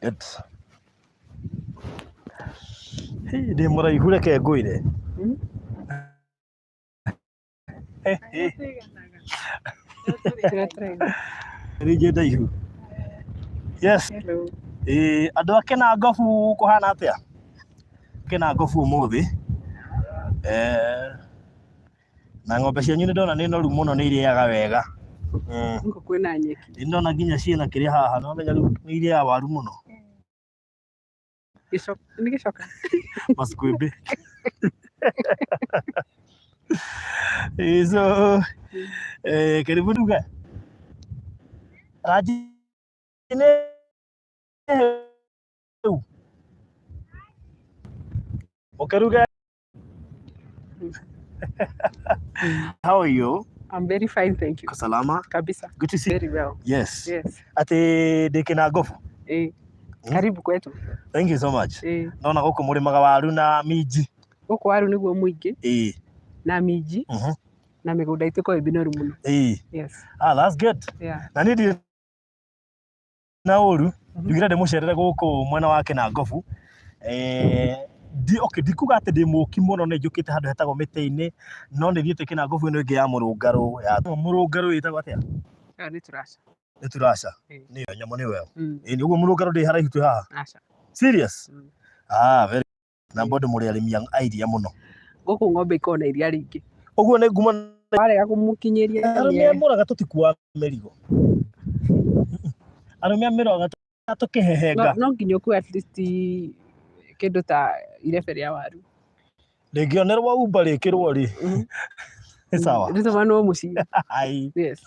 Good. Hĩ, ndĩ mũraihu reke ngwĩre. Rĩngĩ ndaihu. Yes. Hello. Ĩĩ, andũ a Kĩnangobu kũhana atĩa? Kĩnangobu ũmũthĩ. Eh, na ng'ombe cianyu nĩ ndona nĩ noru mũno nĩ irĩaga wega. Gũkũ kwĩna nyeki. Nĩ ndona nginya ciĩna kĩrĩa haha, nĩ wamenya rĩu nĩ irĩaga waru mũno. Nĩ gĩcoka. Maskwimbi. Ĩĩ, so eh, karibu duka. Raji nĩ hĩu. Ũkĩruge. How are you? I'm very fine, thank you. Uko salama? Kabisa. Good to see you. Very well. Yes. Yes. Ati ndĩ Kĩnangobu. Eh. Karibu kwetu. Thank you so much. Eh. Ndona gũkũ mũrĩmaga waru na minji. Gũkũ waru nĩguo mũingĩ Ĩĩ. na minji na mĩgũnda itũ ĩkoragwo ĩ mĩnoru mũno. Ĩĩ. Yes. Ah, that's good. Yeah. Na niĩ ndirĩ na ũru njugire ndĩmũcerere gũkũ mwena wa Kĩnangobu. Eh, ndi, okay, ndikuga atĩ ndĩ mũki mũno nĩ njũkĩte handũ hetagwo mĩtĩ-inĩ no nĩ thiĩte Kĩnangobu ĩno ĩngĩ ya mũrũngarũ ya mũrũngarũ ĩtagwo atĩa? Ĩyo nĩ tũraca. Nĩ Turasha. Nĩyo nyamũ nĩyo ĩyo. Ĩĩ nĩ ũguo mũrũngarũ ndĩ haraihu twĩ haha. Aca. Serious? Ah, very na bado mũrĩ arĩmi a iria mũno. Gũkũ ng'ombe ikoragwo na iria rĩingĩ. Ũguo nĩ nguma Warega kũmũkinyĩria arũme a Mũrang'a tũtikuaga mĩrigo. Arũme a Mĩrang'a tũkĩhehenga. No nginya ũkue at least kĩndũ ta irebe rĩa waru. Rĩngĩonerwo Uber rĩkĩrwo rĩ. Nĩ sawa. Rĩtũmanwo mũciĩ. Hi. Yes.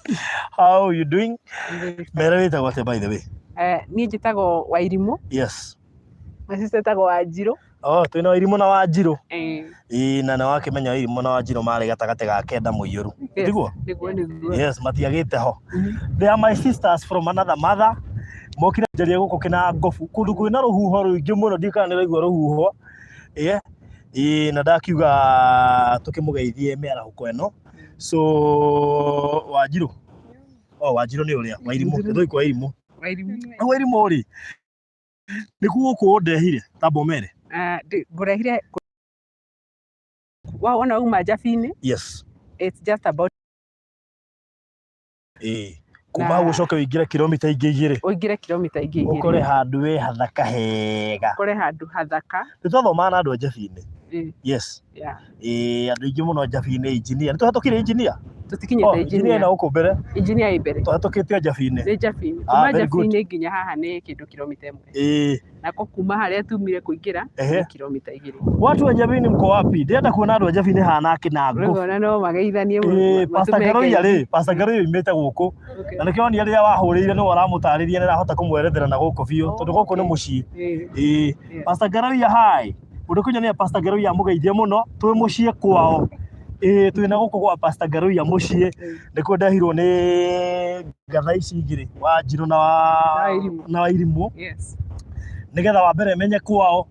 How are you doing? I'm very fine. Mere wĩtagwo atĩa by the way? Eh, niĩ njĩtagwo Wairimũ. Yes. My sister etagwo Wanjirũ. Oh, twĩna Wairimũ na Wanjirũ. Eh. Ĩĩ na nĩ wakĩmenya Wairimũ na Wanjirũ marĩ gatagatĩ ga kenda mũiyũru. Yes. Tiguo? Nĩguo nĩguo. Yes, matiagĩte ho. They are my sisters from another mother. Mokire njarie gũkũ Kĩnangobu kũndũ kwĩna rũhuho rũingĩ mũno ndiũĩ kana nĩ ũraigua rũhuho. Ĩĩ, ĩĩ na ndakiuga tũkĩmũgeithie mĩarahũko ĩno. So Wanjirũ. Oh, Wanjirũ nĩ ũrĩa Wairimũ. Tũĩ kwa Wairimũ. Wairimũ. Wairimũ rĩ, nĩkuo gũkũ ũndehire ta Bomere? Ah, ngũrehire wona wauma Njabi-inĩ. Yes. It's just about Ĩĩ. Kuma hau ũcoke ũingĩre kilomita ingĩ igĩrĩ. Ũingĩre kilomita ingĩ igĩrĩ. Ũkore handũ wĩ hathaka hega. Ũkore handũ hathaka. Nĩ twathomaga na andũ a Njabi-inĩ. Ĩĩ. Yes. Yeah. Ĩĩ andũ aingĩ mũno Njabi-inĩ engineer. Nĩ tũhetũkire engineer? Tũtikinyĩte Oh, engineer engineer. na gũkũ mbere. Engineer ĩ mbere. Tũhetũkĩte o Njabi-inĩ. Nĩ Njabi-inĩ. Ah, Kuma very good. Njabi-inĩ nginya haha nĩ kĩndũ kilomita ĩmwe. Ĩĩ. Nako kuma harĩa tumire kũingĩra Ehe. nĩ kilomita igĩrĩ. Watu wa Njabini mko wapi? Ndĩrenda kuona andũ a Njabini haha Kĩnangũ. Rĩu ona no mageithanie Ĩĩ, Pastor matũme Ngaruiya ngeithi. rĩ, Pastor Ngaruiya oimĩte gũkũ. Na nĩkĩo onire rĩrĩa wahũrĩire nĩwe ũramũtarĩria nĩ arahota kũmwerethera na gũkũ biũ tondũ gũkũ nĩ mũciĩ. Ĩĩ. Ĩĩ. Pastor Ngaruiya hi. Mũndũ kũnyonia Pastor Ngaruiya amũgeithie mũno twĩ mũciĩ kwao. Ĩĩ twĩna gũkũ gwa Pastor Ngaruiya mũciĩ. Nĩkuo ndehirwo nĩ ngatha ici igĩrĩ, Wanjirũ na Na Wairimũ. na Wairimũ. Yes. Nĩgetha wa mbere menye kwao.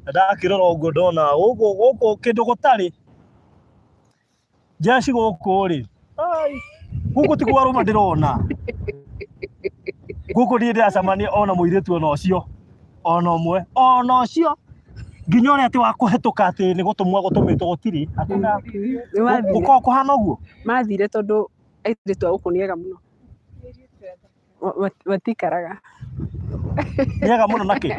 Na ndakĩrora ũguo ndona gũkũ gũkũ kĩndũ gũtarĩ. Jeshi gũkũ rĩ, ai, gũkũ ti kwa arũme ndĩrona. Gũkũ ndirĩ ndĩracemania ona mũirĩtu ona ũcio, ona ũmwe, ona ũcio. Nginya ũrĩa atĩ wa kũhetũka atĩ nĩ gũtũmwo agũtũmĩtwo gũtirĩ, hakuna. Nĩ mathire. Gũkoragwo kũhana ũguo? Mathire tondũ airĩtu a gũkũ nĩ ega mũno. Matikaraga. Nĩ ega mũno nakĩ?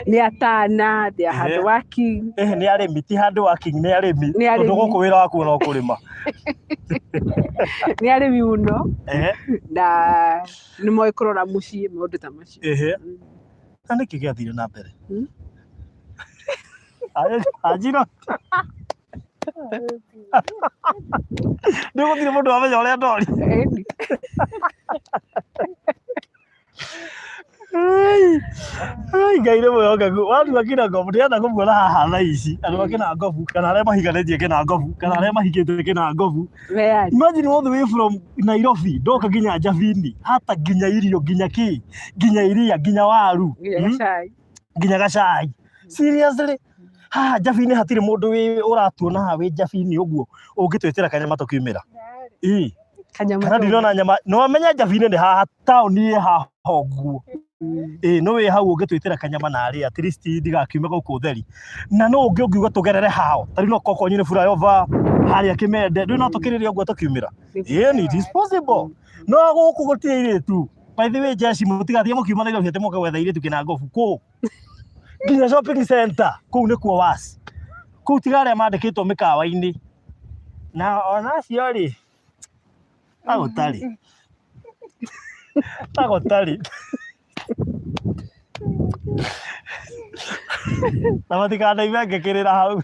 Nĩ atana, they are hard working. Ehe, nĩ arĩmi, ti hard working, nĩ arĩmi. Nĩ arĩmi. Tondũ gũkũ wĩra wakuo no kũrĩma. Nĩ arĩmi mũno. Ehe. Na nĩ moĩ kũrora mũciĩ, maũndũ ta macio. Ehe. Na nĩkĩ gĩathire na mbere? Anjira. Nĩ gũtirĩ mũndũ wamenya ũrĩa ndori. Ai, Ngai nĩ mwĩhokeku. Watua Kĩnangobu, ndĩrenda kũmuona haha thaa ici. Andũ a Kĩnangobu, kana arĩa mahikanĩtie Kĩnangobu, kana arĩa mahikĩte Kĩnangobu. Mearia. Imagine all the way from Nairobi, ndoka nginya Njabini, hata nginya irio, nginya kĩ, nginya iria, nginya waru. Nginya gacai. Nginya gacai. Seriously? Haha Njabini hatirĩ mũndũ wĩ ũratuona haha wĩ Njabini ũguo ũngĩtwĩtĩra kanyama tũkiumĩra. Ĩĩ. Kanyama Kana ndinona nyama, nĩ wamenya Njabini nĩ haha taũni ĩ haha ũguo. Ĩĩ, no wĩ hau ũngĩtwĩtĩra kanyama na arĩ at least ndigakiume gũkũ theri. Na no ũngĩ ũngiuga tũgerere hao, ta rĩu no korwo kwanyu nĩ flyover harĩa Kĩmende, ndũĩ no tũkĩrĩre ũguo tũkiumĩra. Ĩni, it is possible. No gũkũ gũtirĩ airĩtu. By the way, jeshi mũtigathiĩ mũkiuma Nairobi atĩ mũke gwetha airĩtu Kĩnangobu kũ? Nginya shopping center kũu nĩkuo worse. Kũu tiga arĩa mandĩkĩtwo mĩkawa-inĩ. Na ona acio rĩ, tagũtarĩ. Tagũtarĩ. Na matikanaime ngĩkĩrĩra hau.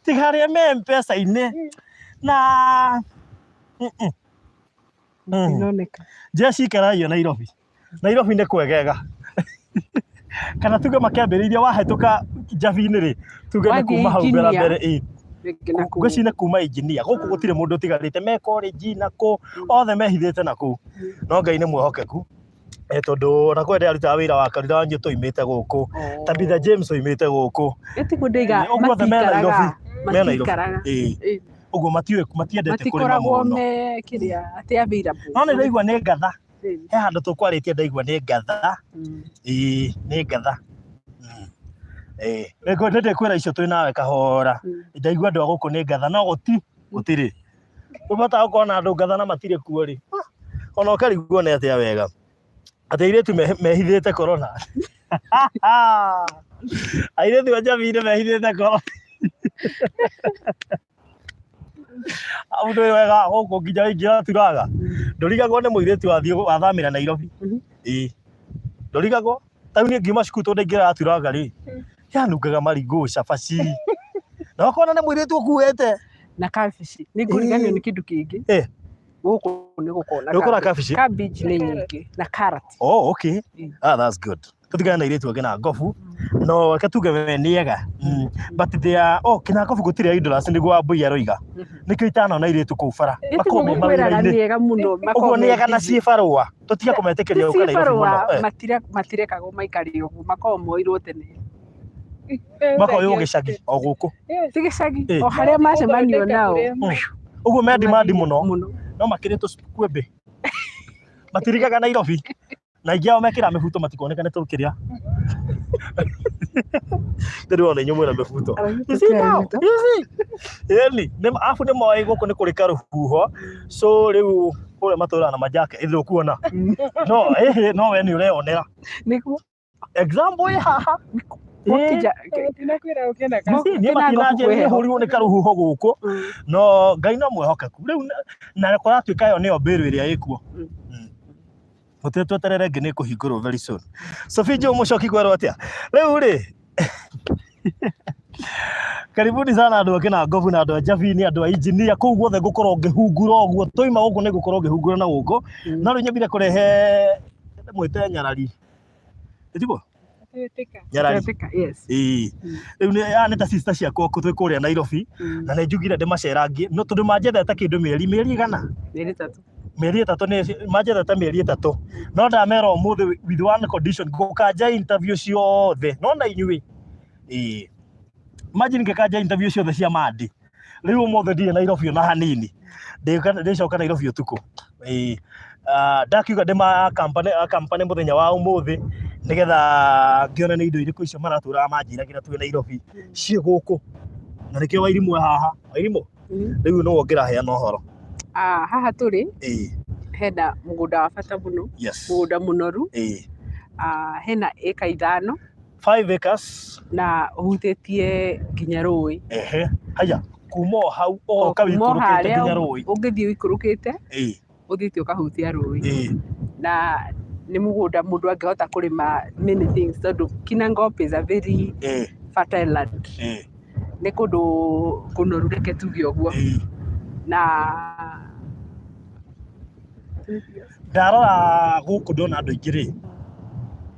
Tiga arĩa me M-Pesa-inĩ na Matinoneka. Jeshi ikaraio Nairobi. Nairobi nĩ kwegega. Kana tuge makĩambĩrĩirie wahĩtũka Njabi-inĩ rĩ, tuge nĩ Wathiĩ kuma hau mbere Engineer. mbere ĩ. Rĩngĩ na kũu. Ngwĩciria nĩ kuma engineer. Gũkũ gũtirĩ mũndũ ũtigarĩte me college na kũ, othe mehithĩte na kũu. No Ngai nĩ mwĩhokeku. Eh, tondũ ona kwenda arutaga wĩra wa kanitha wanyu tũimĩte gũkũ. Oh. Tabitha James oimĩte gũkũ. Ĩtiguo ndĩiga Ũguo othe me Nairobi. matikaraga. Me Nairobi. Matikaraga. Ĩĩ. Ĩ. Ũguo matiũĩ matiendete kũrĩma Matikoragwo mũno. me kĩrĩa atĩ available. No nĩ ndaigua nĩ ngatha. Ĩ. He handũ tũkwarĩtie ndaigua nĩ ngatha. Ĩĩ, nĩ ngatha. Ĩĩ, nĩ ndĩkwĩra icio twĩ nawe kahora. Ndaigua andũ a gũkũ nĩ ngatha no gũti gũtirĩ. Ũhotaga gũkorwo na andũ ngatha na matirĩ kuo rĩ. Ona ũkarigwo nĩ atĩa wega. Atĩ airĩtu mehithĩte corona. Airĩtu a Njabinĩ mehithĩte corona. Mũndũ wĩ wega gũkũ nginya waingĩra turaga. Ndũrigagwo nĩ mũirĩtu wathiĩ wathamĩra Nairobi. Ĩĩ. Ndũrigagwo. Ta rĩu niĩ ngiuma cukuru tondũ ndaingĩraga turaga rĩ, yanungaga marigũ, cabaci. Na ũkona nĩ mũirĩtu ũkuĩte. Na kabici. Nĩ ngũriganĩrwo nĩ kĩndũ kĩngĩ. Eh. Gũkũ nĩ gũkoragwo na Nĩ gũkoragwo kabici? Cabbage nĩ nyingĩ na karati. Oh, okay. Mm. Ah, that's good. Tũtigane na airĩtu a Kĩnangobu. No reke tuge we nĩ ega. But they are, oh, Kĩnangobu gũtirĩ idlers nĩguo Wambui aroiga. Nĩkĩo itanona airĩtu kũu bara. Ĩtiguo Makoragwo me ngũkwĩraga mawĩra-inĩ. nĩ ega mũno. Ũguo Makoragwo nĩ me ega na busy. ciĩ barũa. Tũtige kũmetĩkĩria Ti gũka Nairobi cibarũa mũno. Eh, matirekagwo maikare ũguo, makoragwo moirwo tene. Makoywo gĩcagi o gũkũ. Ti gĩcagi, Eh. o harĩa macemanio nao. Ũguo me demand mũno. Mũno. No makĩrĩ tũkwembe. Matirigaga Nairobi. Na aingĩ ao mekĩraga mĩbuto matikonekane tũkĩrĩa. Ndĩrona inyuĩ mwĩna mĩbuto. You see now? You see? Yaani, arabu nĩ moĩ gũkũ nĩ kũrĩ karũhuho. So rĩu kũrĩa matũraga na majake ĩthĩ ũkuona. No, ĩhĩ, no we nĩ ũreyonera. Nĩguo. Example ĩ haha. Gũkĩnja- You see, niĩ Kĩnangobu matinanjĩra kwĩ heho. hũrirwo nĩ karũhuho gũkũ. No Ngai no mwĩhokeku. Rĩu na kũratuĩka ĩyo nĩyo mbĩrũ ĩrĩa ĩkuo. Gũtirĩ tweterere ĩngĩ nĩ ĩkũhingũrwo very soon. Sophie Joe Mũcoki kwerwo atĩa? Rĩu rĩ karibuni sana andũ a Kĩnangobu na andũ a Njabini, andũ a engineer kũu guothe ngũkorwo ngĩhungura ũguo. Twaima gũkũ nĩ ngũkorwo ngĩhungura na gũkũ. No rĩu nyambire kũrehe mwĩte nyarari. Ĩtiguo? Nyarari. Twetĩka, yes. Ĩĩ. Rĩu nĩ aya nĩ ta sister ciakwa twĩ kũrĩa Nairobi na nĩ njugire ndĩmacerangie no tondũ manjethete kĩndũ mĩeri mĩeri igana Mĩeri ĩtatũ. Mĩeri ĩtatũ nĩ manjethete mĩeri ĩtatũ no ndamera ũmũthĩ with one condition ngũkanja interview ciothe no na inyuĩ ĩĩ imagine ngĩkanja interview ciothe cia Mandi rĩu ũmũthĩ ndirĩ Nairobi ona hanini ndĩcoka Nairobi ũtukũ ĩĩ. Ah, ndakiuga ndĩma company company mũthenya wa ũmũthĩ nĩgetha ngĩone nĩ indo irĩkũ icio maratũraga manjĩragĩra twĩ Nairobi ciĩ gũkũ na nĩkĩo Wairimũ e haha. Wairimũ, rĩu nĩwe ũngĩraheana ũhoro. Ah, haha tũrĩ Ĩĩ. Hena mũgũnda wa bata mũno, Yes. Mũgũnda mũnoru. Ĩĩ. Ah, hena ĩka 5. 5 acres. Na ũhutĩtie nginya rũĩ. Ehe, haya, kuma o hau ũgoka Kuma o wĩikũrũkĩte harĩa nginya rũĩ. Ũngĩthiĩ ũikũrũkĩte, Ĩĩ. Ũthiĩte ũkahutia rũĩ. Ĩĩ. Na nĩ mũgũnda mũndũ angĩhota kũrĩma many things tondũ Kinangop is a very Ĩĩ. fertile land. Ĩĩ. Nĩ kũndũ kũnoru reke tuge ũguo. Ĩĩ. Na Ndarora gũkũ ndona andũ aingĩ rĩ,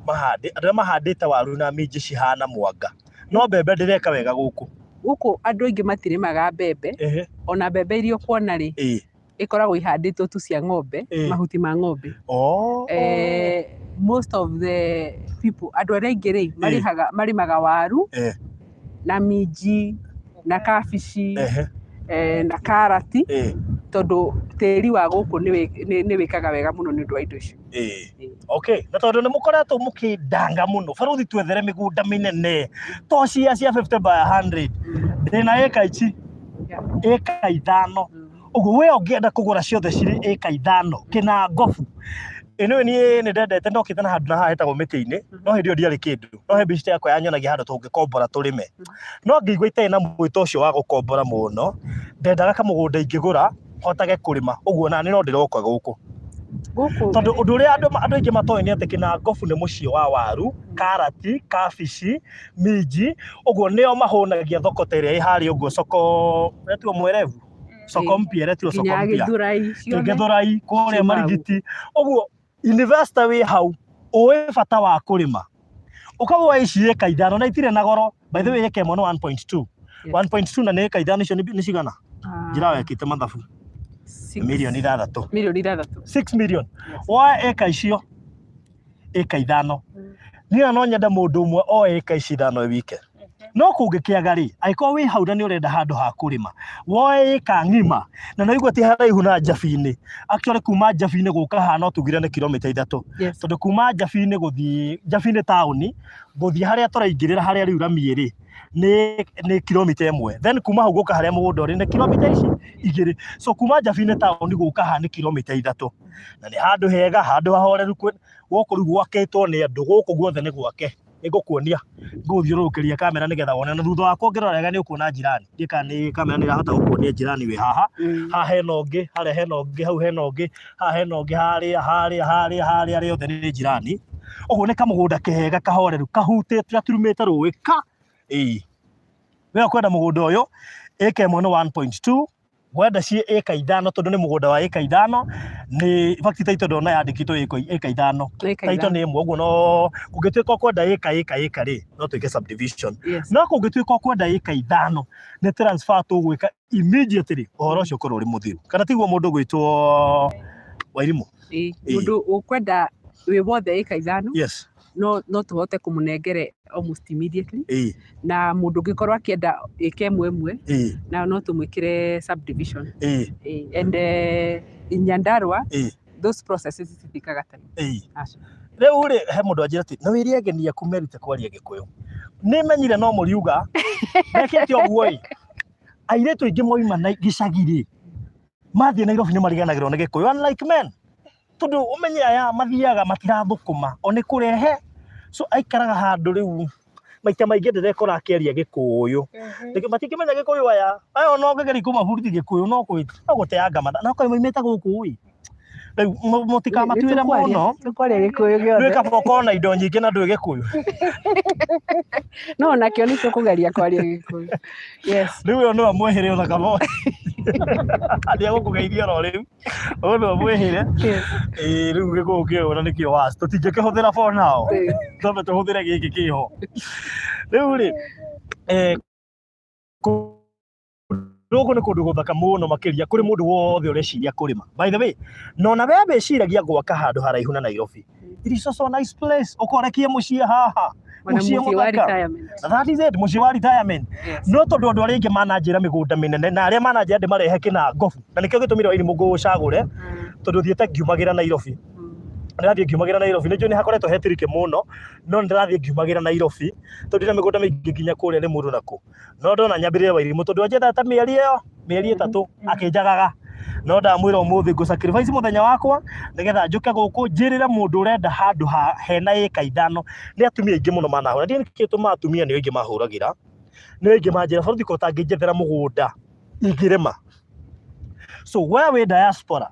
mahandĩ, andũ arĩa mahandĩte waru na minji cihana mwanga. No mbembe ndĩreka wega gũkũ. Gũkũ andũ aingĩ matirĩmaga mbembe, Ehe. Ona mbembe iria ũkuona rĩ, Ĩĩ. Ĩkoragwo ihandĩtwo tu cia ng'ombe, Ĩĩ. Mahuti ma ng'ombe. Oh. Most of the people, andũ arĩa aingĩ rĩ, marĩhaga, marĩmaga waru, Eh. Na minji, na kabici, Ehe. Na karati, tondũ tĩri wa gũkũ nĩ wĩkaga wega mũno nĩ ũndũ wa indo icio. Okay, na tondũ nĩ mũkoretwo mũkĩndanga mũno, baruthi twethere mĩgũnda mĩnene to cia 50 by 100, ndĩna ĩka ici, ĩka 5. Ũguo we ũngĩenda kũgũra ciothe cirĩ ĩka 5 Kĩnangobu. Ĩno niĩ nĩ ndendete, ndokĩte na handũ na haha hetagwo mĩtĩ-inĩ, no hĩndĩ ĩyo ndiarĩ kĩndũ, no he mbica yakwa yanyonagia handũ tũngĩkombora tũrĩme, no ngĩigua itarĩ na mwĩto ũcio wa gũkombora mũno, ndendaga kamũgũnda ingĩgũra hotage kũrĩma ũguo, na nĩ no ndĩroka gũkũ. Gũkũ. Tondũ ũndũ ũrĩa andũ aingĩ matoĩ nĩ atĩ Kĩnangobu nĩ mũciĩ wa waru, karati, kabici, minji, ũguo nĩo mahũnagia thoko ta ĩrĩa ĩ harĩa ũguo soko ĩretwo Mwerevu, soko mpya ĩretirwo soko Nginya mpya. Gĩthũrai ciothe. Gĩthũrai kũrĩa Ciumaga. Marigiti ũguo. Investor wĩ hau ũĩ bata wa kũrĩma, ũkagũra ici ĩka 5 na itirĩ na goro. By the way, ĩka ĩmwe nĩ 1.2. 1.2 na nĩ ĩka 5 icio nĩ cigana? Njĩra wekĩte mathabu. Mirioni 6. Mirioni 6. 6 million. Woe ĩka icio ĩka 5, niĩ no nyende mũndũ ũmwe oe ĩka ici 5 wike, no kũngĩkĩaga rĩ, angĩkorwo wĩ hau na nĩ ũrenda handũ ha kũrĩma, woe ĩka ng'ima na no igua ti haraihu na Njabi-inĩ. Actually, kuma Njabi-inĩ gũka haha no tugire nĩ kilomita 3. Tondũ kuma Njabi-inĩ gũthiĩ Njabi-inĩ taũni gũthiĩ harĩa tũraingĩrĩra, harĩa rĩu rami ĩrĩ, nĩ kilomita 1. Then kuma hau gũka harĩa mũgũnda ũrĩ nĩ kilomita ici 2. So kuma Njabi-inĩ taũni gũka haha nĩ kilomita 3, na nĩ handũ hega, handũ hahoreru. Gũkũ rĩu gwakĩtwo nĩ andũ, gũkũ guothe nĩ gwake. Nĩ ngũkuonia, ngũgũthiũrũrũkĩria kamera nĩgetha wone, na thutha wakwa ũngĩrora wega nĩ ũkuona njirani. Ndiũĩ kana nĩ kamera nĩ ĩrahota gũkuonia njirani wĩ haha. Haha hena ũngĩ, harĩa hena ũngĩ, hau hena ũngĩ, haha hena ũngĩ, harĩa harĩa harĩa harĩa, arĩa othe nĩ njirani. Ũguo nĩ kamũgũnda kehega kahoreru, kahutĩte, gaturumĩte rũĩ ka ĩĩ. We ũkwenda mũgũnda ũyũ, ĩka ĩmwe nĩ 1.2, wenda ciĩ ĩka 5, tondũ nĩ mũgũnda wa ĩka 5. Nĩ in fact title ndona yandĩkĩtwo ĩka 5. Ĩka Title 5. nĩ ĩmwe, ũguo no kũngĩtuĩka ũkwenda ĩka ĩka ĩka rĩ, no twĩke subdivision. No kũngĩtuĩka ũkwenda ĩka 5, nĩ transfer tũgwĩka immediately, ũhoro ũcio ũkorwo ũrĩ mũthiru. Kana tiguo, mũndũ ũgwĩtwo Wairimũ? Ĩĩ. Mũndũ ũkwenda wĩ wothe ĩka 5, no tũhote kũmũnengere almost immediately. Na mũndũ ũngĩkorwo akĩenda ĩka ĩmwe ĩmwe, na no tũmwĩkĩre subdivision. And in Nyandarua, those processes citikaga time. Aca. Rĩu rĩ, he mũndũ anjĩra atĩ na wĩre ageni aku merute kwaria Gĩkũyũ. Nĩ menyire no mũriuga mekĩte ũguo ĩ, airĩtu aingĩ moima na gĩcagi rĩ, mathiĩ Nairobi nĩ mariganagĩrwo nĩ Gĩkũyũ, unlike men, tondũ ũmenye aya mathiaga matirathũkũma o nĩ kũrehe, so aikaraga handũ rĩu maita maingĩ ndĩrekora akĩaria Gĩkũyũ. Nĩkĩo matingĩmenya Gĩkũyũ aya aya, ona ũngĩgeria kũmabundithia Gĩkũyũ no no gũteanga mathaa, na okorwo moimĩte gũkũ ĩ, rĩu mũtikamatuĩre mũno. Tũkwaria Gĩkũyũ Ndwĩ gĩothe. Kaba ũkorwo na indo nyingĩ na ndwĩ Gĩkũyũ. No onakĩo nĩ tũkũgeria kwaria Gĩkũyũ, yes. Rĩu ũyũ nĩwe mwĩhĩre, ona kaba nĩ egũkũgeithia oro rĩu, ũyũ nĩwe mwĩhĩre. Ĩĩ, rĩu Gĩkũyũ kĩo na nĩkĩo worst, tũtingĩkĩhũthĩra for now. Twambe tũhũthĩre gĩkĩ kĩho rĩu rĩ. Gũkũ nĩ kũndũ gũthaka mũno makĩria kũrĩ mũndũ wothe ũreciria kũrĩma. By the way, na ona we wĩciragia gwaka handũ haraihu na Nairobi, it is also a nice place ũkorekie mũciĩ haha. Ona mũciĩ mũciĩ wa mũthaka. Retirement. That is it, mũciĩ wa retirement. No tondũ andũ arĩa aingĩ mananjĩra mĩgũnda mĩnene, na arĩa mananjĩra ndĩmarehe Kĩnangobu, na nĩkĩo gĩtũmire Wairimũ ngũcagũre, tondũ thiĩte ngiumagĩra Nairobi, ndĩrathiĩ ngiumagĩra Nairobi. Nĩ njũĩ nĩ hakoretwo he tricky mũno, no nĩ ndĩrathiĩ ngiumagĩra Nairobi tondũ ndĩna mĩgũnda mĩingĩ nginya kũrĩa Limuru na kũ, no ndona nyambĩrĩre Wairimũ tondũ anjethaga ta mĩeri ĩyo, mĩeri 3 akĩnjagaga, no ndamwĩra ũmũthĩ ngũ sacrifice mũthenya wakwa nĩgetha njũke gũkũ njĩrĩre mũndũ ũrenda handũ ha hena ĩka 5. Nĩ atumia aingĩ mũno manahũra, ndiũĩ nĩkĩ gĩtũmaga atumia nĩo aingĩ mahũragĩra, nĩo aingĩ manjĩra, "Baruthi, ko ũtangĩnjethera mũgũnda ingĩrĩma?" So we wĩ diaspora,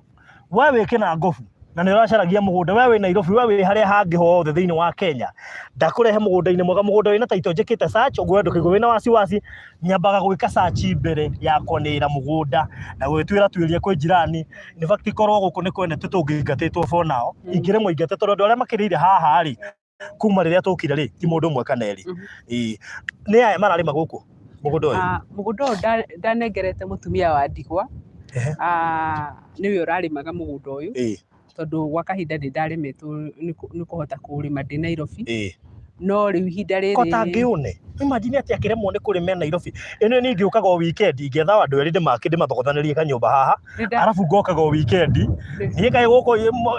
we wĩ Kĩnangobu na nĩ ũracaragia mũgũnda, we wĩ Nairobi, we wĩ harĩa hangĩ hothe thĩinĩ wa Kenya, ndakũrehe mũgũnda-inĩ mwega, mũgũnda wĩna title njĩkĩte search. Ũguo we ndũkaigua wĩna wasiwasi. Nyambaga gwĩka search mbere ya kwanĩrĩra mũgũnda na gwĩtuĩra tuĩria kwĩ jirani. In fact, korwo gũkũ nĩ kwene tũngĩingatĩtwo for now, ingĩremwo ingate, tondũ andũ arĩa makĩrĩire haha rĩ, kuma rĩrĩa tũkire rĩ, ti mũndũ ũmwe kana erĩ. Ĩĩ. Nĩ aya mararĩma gũkũ mũgũnda ũyũ? Ah, mũgũnda ũyũ ndanengerete mũtumia wa ndigwa. Ah, nĩwe ũrarĩmaga mũgũnda ũyũ, tondũ gwa kahinda nĩ ndaremetwo nĩ kũhota kũũrĩma ndĩ Nairobi. No rĩu ihinda rĩrĩ Kota ngĩũne. Imagine atĩ akĩremwo nĩ kũrĩma Nairobi. Ĩno niĩ ingĩũkaga o weekend ingĩetha andũ erĩ ndĩmake ndĩmathogothanĩrie kanyũmba haha. Arabu ngokaga o weekend. Niĩ kaĩ gũkũ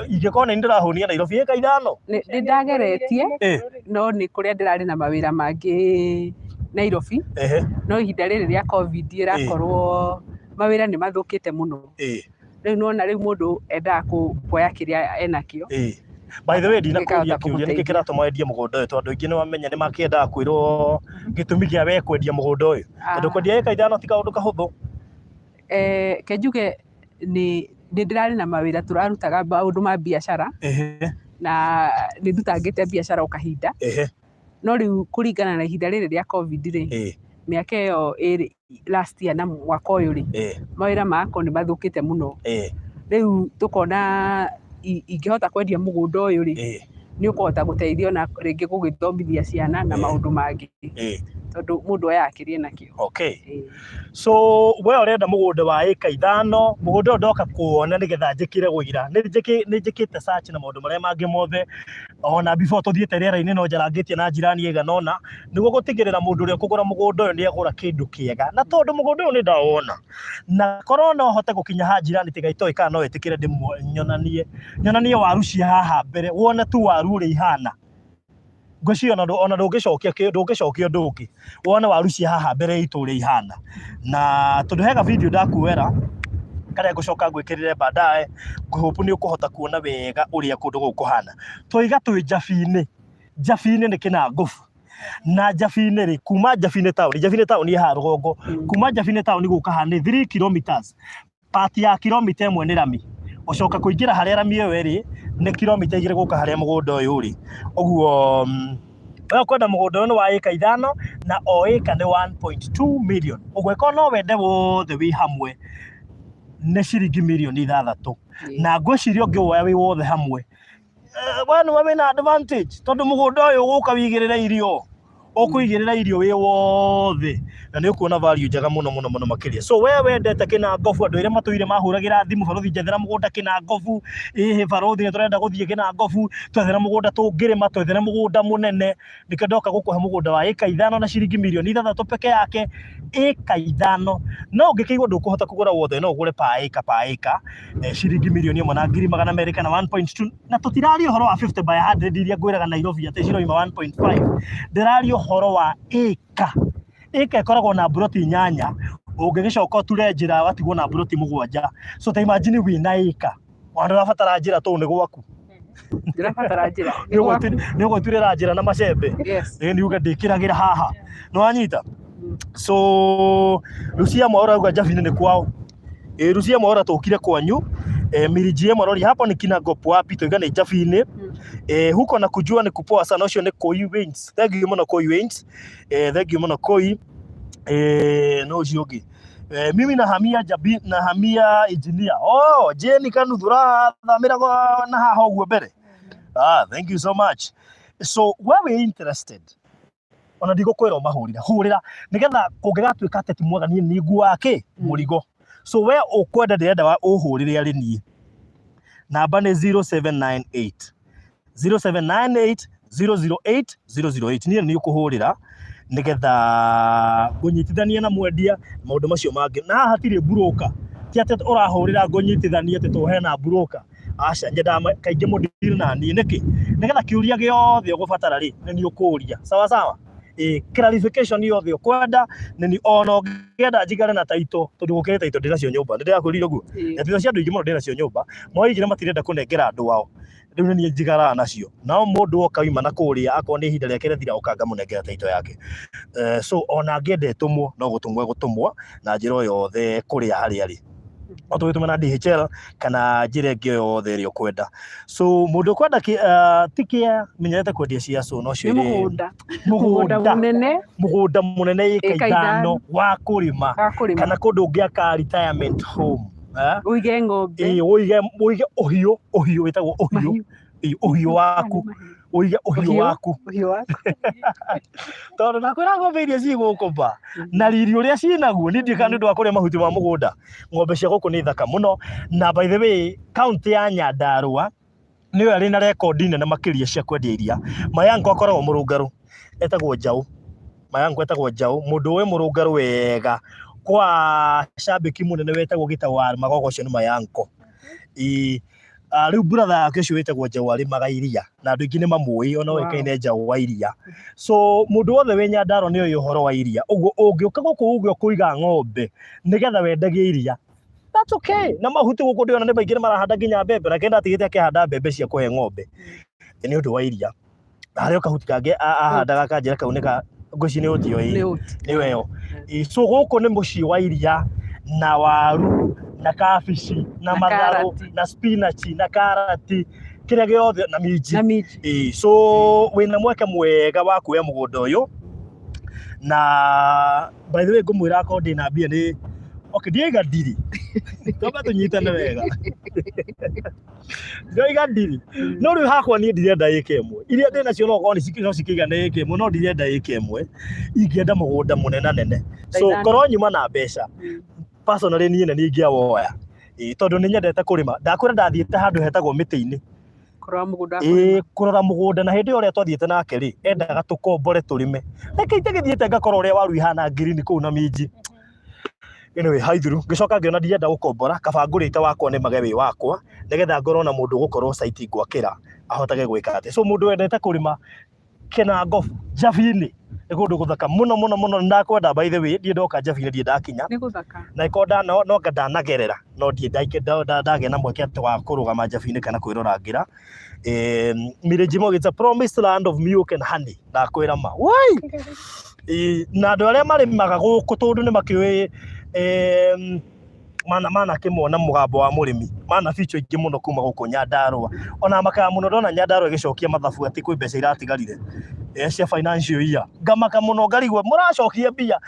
ingĩkorwo nĩ ndĩrahũnia Nairobi ĩka ithano. Nĩ ndageretie no nĩ kũrĩa ndĩrarĩ na mawĩra mangĩ Nairobi. No ihinda rĩrĩ rĩa Covid ĩrakorwo mawĩra nĩ mathũkĩte mũno. Rĩu nĩwona rĩu mũndũ endaga kuoya kĩrĩa enakĩo. By the way ndinakũria kĩũria nĩkĩ kĩratũma wendie mũgũnda ũyũ tondũ aingĩ nĩwamenya nĩmakĩendaga kwĩrwo gĩtũmi kĩa we kwendia mũgũnda ũyũ tondũ kwendia ĩka ithano ti kaũndũ kahũthũ. Reke njuge nĩ ndĩrarĩ na mawĩra tũrarutaga maũndũ ma biacara na nĩ ndutangĩte biacara o kahinda. No rĩu kũringana na ihinda rĩrĩ rĩa Covid rĩ, mĩaka ĩyo ĩrĩ last year na mwaka ũyũ rĩ, mawĩra magakorwo nĩ mathũkĩte mũno. Rĩu tũkona ingĩhota kwendia mũgũnda ũyũ rĩ, nĩ ũkũhota gũteithia ona rĩngĩ gũgĩthomithia ciana na maũndũ mangĩ, tondũ mũndũ oyaga kĩrĩa enakĩo. Okay. So we ũrenda mũgũnda wa ĩka ithano, mũgũnda ũyũ ndoka kũwona nĩgetha njĩkĩre ũira. Nĩ njĩkĩte search na maũndũ marĩa mangĩ mothe, ona before tũthiĩte rĩera-inĩ no njarangĩtie na njirani ĩigana ũna, nĩguo gũtigĩrĩra mũndũ ũrĩa ũkũgũra mũgũnda ũyũ nĩ agũra kĩndũ kĩega. Na tondũ mũgũnda ũyũ nĩ ndawona, na korwo no hote gũkinya haha njirani tiga itoĩ kana no ĩtĩkĩre nyonanie, nyonanie waru cia haha mbere, wone tu waru ũrĩa ihana. Ngwĩciria ona ndũngĩcokia ndũngĩcokia ũndũ ũngĩ, wone waru cia haha mbere itũ ũrĩa ihana. Na tondũ he ga video ndakuoera, karĩa ngũcoka ngwĩkĩrĩre baadaye, ngũ hope nĩ ũkũhota kuona wega ũrĩa kũndũ gũkũ kũhana. Twaiga twĩ Njabi-inĩ, Njabi-inĩ nĩ Kĩnangobu, na Njabi-inĩ rĩ, kuma Njabi-inĩ taũni, Njabi-inĩ taũni ĩ haha rũgongo, kuma Njabi-inĩ taũni gũka haha nĩ 3 kilometers, part ya kilomita ĩmwe nĩ rami, gũcoka kũingĩra harĩa rami ĩyo ĩrĩ nĩ kilomita igĩrĩ gũka harĩa mũgũnda ũyũ ũrĩ. Ũguo we ũkwenda mũgũnda ũyũ nĩ wa ĩka ithano na o ĩka nĩ 1.2 million. Ũguo ĩkorwo no wende wothe wĩ hamwe nĩ ciringi mirioni ithathatũ. Na ngwĩciria ũngĩwoya wĩ wothe hamwe we nĩwe wĩna advantage tondũ mũgũnda ũyũ ũgũka wĩigĩrĩre irio ũkũigĩrĩra irio wĩ wothe na nĩ ũkuona value njega mũno mũno mũno makĩria. So we wendete Kĩnangobu, andũ arĩa matũire mahũragĩra thimũ, barũthi njethera mũgũnda Kĩnangobu, ĩhĩ barũthi nĩ tũrenda gũthiĩ Kĩnangobu, twethere mũgũnda tũngĩrĩma, twethere mũgũnda mũnene. Nĩkĩo ndoka gũkũhe mũgũnda wa ĩka ithano na ciringi mirioni ithathatũ peke yake, ĩka ithano. No ũngĩkĩigua ndũkũhota kũgũra wothe no ũgũre pa ĩka pa ĩka, ciringi mirioni ĩmwe na ngiri magana merĩ kana 1.2. Na tũtiraria ũhoro wa 50 by 100 iria ngwĩraga Nairobi atĩ ciroima 1.5. Ndĩraria ũhoro wa ĩka. Ĩka ĩkoragwo na mburoti inyanya, ũngĩgĩcoka ũture njĩra ũgatigwo na mburoti mũgwanja. So ta imagine wĩna ĩka, ona ndũrabatara njĩra tondũ nĩ gwaku. Ndĩrabatara njĩra. Nĩ ũgwĩturĩra njĩra na macembe. Yes. Nĩ uge ndĩkĩragĩra haha. Nĩ wanyita? So Lucia Mwaura auga Njabinĩ nĩ kwao. Ĩ Lucia Mwaura tũkire kwanyu. Miriji ĩmwe rori hapo ni kina gopo wapi tuiga nĩ Njabinĩ. Huko na kujua ni kupoa sana ũcio nĩ Koi Wings. Thank you mũno Koi Wings. Thank you mũno Koi. No ũcio ũngĩ. Mimi nahamia Njabi, nahamia engineer. Oh, Jane Kanuthu ũrathamĩra na haha ũguo mbere. Ah, thank you so much. So, we wĩ interested ona ndigũkwĩra ũmahũrĩre, hũrĩra nĩgetha kũngĩgatuĩka atĩ ti mwega niĩ nĩ nguaga kĩ mũrigo. So we ũkwenda ndĩrenda ũhũrĩre arĩ niĩ. Namba nĩ 0798 0798 008 008. Niĩ nĩ ũkũhũrĩra nĩgetha ngũnyitithanie na mwendia maũndũ macio mangĩ. Na haha hatirĩ broker, ti atĩ ũrahũrĩra ngũnyitithanie atĩ tondũ hena broker. Aca, nyendaga kaingĩ mũdeal na niĩ. Nĩkĩ? Nĩgetha kĩũria gĩothe ũgũbatara rĩ, nĩ niĩ ũkũria. Sawa sawa? Ĩ, clarification yothe ũkwenda nĩ niĩ. Ona ũngĩenda njikare na title, tondũ gũkĩrĩ title ndĩnacio nyũmba. Nĩ ndĩrakwĩrire ũguo? Na title cia andũ aingĩ mũno ndĩnacio nyũmba. Moigire matirenda kũnengera andũ ao. Rĩu nĩ niĩ njikaraga nacio. Nao mũndũ oka oima na kũrĩa, akorwo nĩ ihinda rĩake rĩathira oka ngamũnengera title yake. So ona angĩenda ĩtũmwo, no gũtũmwo ĩgũtũmwo na njĩra o yothe kũrĩa harĩa arĩ. No tũgĩtũme na DHL kana njĩra ĩngĩ o yothe ĩrĩa ũkwenda. So mũndũ ũkwenda ti kĩa menyerete kwendia cia so no cio Nĩ mũgũnda. Mũgũnda mũnene. Mũgũnda mũnene ĩka Ĩka ithano ithano. wa kũrĩma. Wa kũrĩma. Kana kũndũ ũngĩaka retirement home. Ũige ng'ombe. Ĩĩ, ũige ũhiũ, ũhiũ wĩtagwo ũhiũ. Mahiũ. Ĩĩ, ũhiũ waku. Ũige ũhiũ Ũhiũ. waku. Ũhiũ waku. Tondũ ndakwĩra ng'ombe iria ciĩ gũkũ ba na riri ũrĩa ciĩnaguo, niĩ ndiũĩ kana nĩ ũndũ wa kũrĩa mahuti ma mũgũnda. Ng'ombe cia gũkũ nĩ thaka mũno. Na by the way, kaũntĩ ya Nyandarua Nĩwe arĩ na rekondi nene makĩria cia kwendia iria. Mayango akoragwo mũrũngarũ, etagwo Njaũ. Mayango etagwo Njaũ, mũndũ ũĩ mũrũngarũ wega kwa cambĩki mũnene wetagwo Gĩtaũ wa Magogo ũcio nĩ Mayango. Ĩĩ, rĩu brother yake ũcio wĩtagwo Njaũ arĩmaga iria na andũ aingĩ nĩ mamũĩ ona oĩkaine Njaũ wa iria. So mũndũ wothe wĩ Nyandarua nĩ oĩ ũhoro wa iria. Ũguo ũngĩũka gũkũ uge ũkũiga ng'ombe nĩgetha wendagie iria, that's okay. Na mahuti gũkũ ndĩrona nĩ maingĩ nĩ marahanda nginya mbembe, nake ndatigĩte akĩhanda mbembe cia kũhe ng'ombe nĩ ũndũ wa iria. Na harĩ o kahuti kangĩ ahandaga kanjĩra kau nĩ ka ngwĩciria nĩ ũti ĩĩ Nĩ oat. Nĩyo ĩyo. So gũkũ nĩ mũciĩ wa iria na waru na kabici na Na matharũ karati. na spinach na karati kĩrĩa gĩothe na minji. Na minji. Ĩĩ, so wĩna mweke mwega wa kuoya mũgũnda ũyũ na by the way ngũmwĩra akorwo ndĩna mbia nĩ okay ndiaiga ndiri twamba tũnyitane wega ndoiga ndiri no rĩu hakwa niĩ ndirenda ĩka ĩmwe iria ndĩ nacio no korwo no cikĩigana ĩka ĩmwe no ndirenda ĩka ĩmwe ingĩenda mũgũnda mũnenanene so Ithano. korwo nyuma na mbeca personally niĩ na niĩ ingĩawoya. Ĩĩ, tondũ nĩ nyendete kũrĩma ndakwĩra ndathiĩte handũ hetagwo mĩtĩ-inĩ. Kũrora mũgũnda wa Ĩĩ, kũrĩma. kũrora mũgũnda na hĩndĩ ĩyo ũrĩa twathiĩte nake rĩ endaga tũkombore tũrĩme reke itagĩthiĩte ngakora ũrĩa waru ihana ngirini kũu na minji. Anyway, haithuru ngĩcoka ngĩona ndirenda gũkombora kaba ngũrĩte wakwa nĩmage wĩ wakwa nĩgetha ngorwo na mũndũ ũgũkorwo site ngwakĩra ahotage gwĩka atĩ. So mũndũ wendete kũrĩma Kĩnangobu Njabi-inĩ nĩ kũndũ gũthaka mũno mũno mũno nĩ ndakwenda by the way ndirĩ ndoka Njabi-inĩ ndirĩ ndakinya. Nĩ gũthaka. Na ĩkorwo no anga ndanagerera no ndirĩ ndagĩa na mweke atĩ wa kũrũgama Njabi-inĩ kana kwĩrorangĩra. Mirĩnjimogi it's a promised land of milk and honey ndakwĩra ma. Woi! Na andũ arĩa marĩmaga gũkũ tondũ nĩ makĩũĩ manakĩmona mũgambo wa mũrĩmi mana feature ingĩ mũno kuma gũkũ Nyandarua ona makaga mũno ndona Nyandarua ĩgĩcokia mathabu atĩ kwĩ mbeca iratigarire cia financial year ngamaka mũno ngarigwo mũracokia mbia